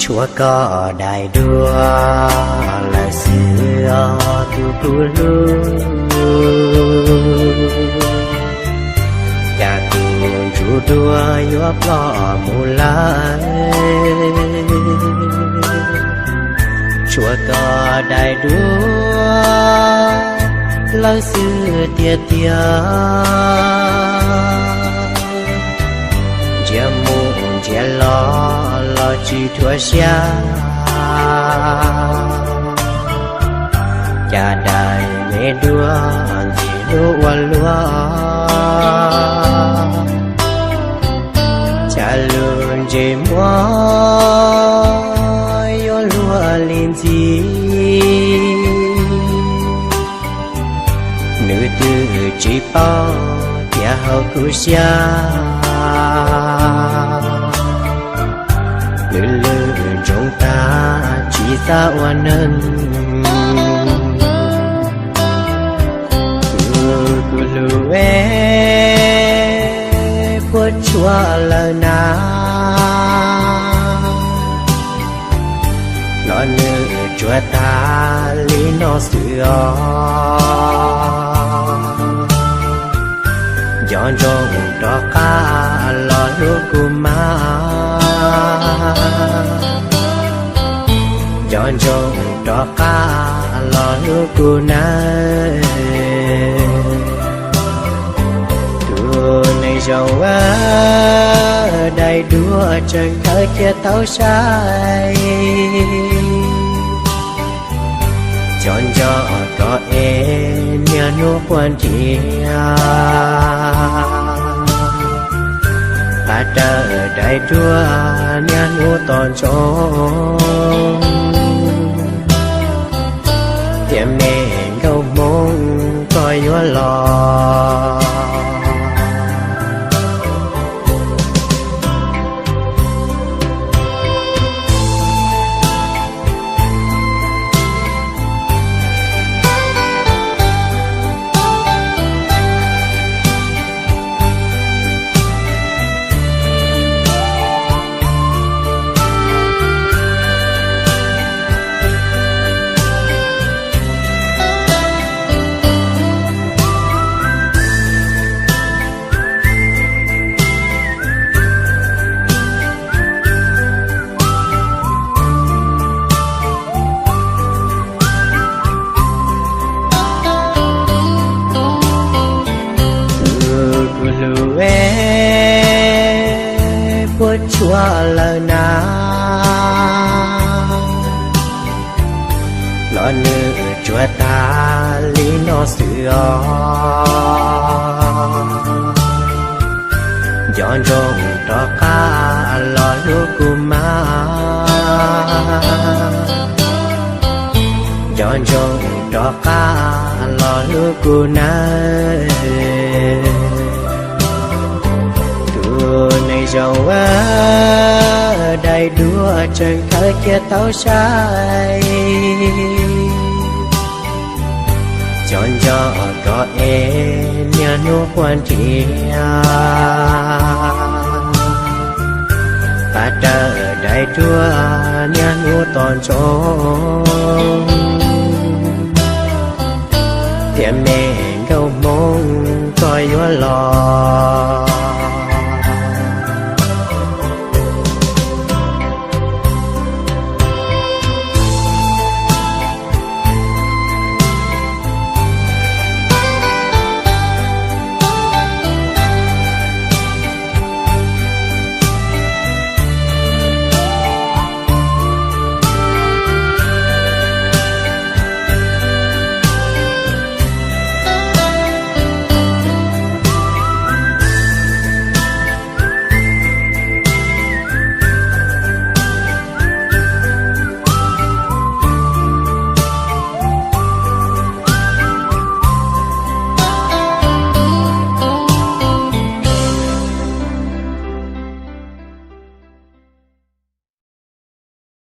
Ua koj dai duab lawm xwb os tus kuv hlub, cas kuv ntsuj duab yuav ploj mus lawm. Tshuav koj dai duab lawm xwb tiag tiag, ntsia mus ntsia los los tsis dhuav siab. Cas dai me duab ntxim hlub ua luaj, cas lub ntsej muag yuav luag li ntxim. Nws twb tsis paub tias hauv kuv siab, nws lwm ntsoov tag tsis xav ua neeg. Kuv hlub es puas tsuaj lawm na, los nws tsuaj tag li no xwb os. Nco ntsoov rov qab los hlub kuv mas, nco ntsoov rov qab los hlub kuv nawb. Tus neeg zoo dai duab tseem khaws cia tau sai, nco nco koj es niaj hnub quaj nrhiav, qab rawv dai duab niaj hnub tos ntsoov, tias me nkauj Hmoob koj yuav los. Tus kuv hlub es puas tsuaj lawm na, los nws tsuaj tag li no xwb os. Nco ntsoov rov qab los hlub kuv mas, nco ntsoov rov qab los hlub kuv nawb. Tus neeg zoo dai duab tseem khaws cia tau sai, nco nco koj es niaj hnub quaj nrhiav, qab rawv dai duab niaj hnub tos ntsoov,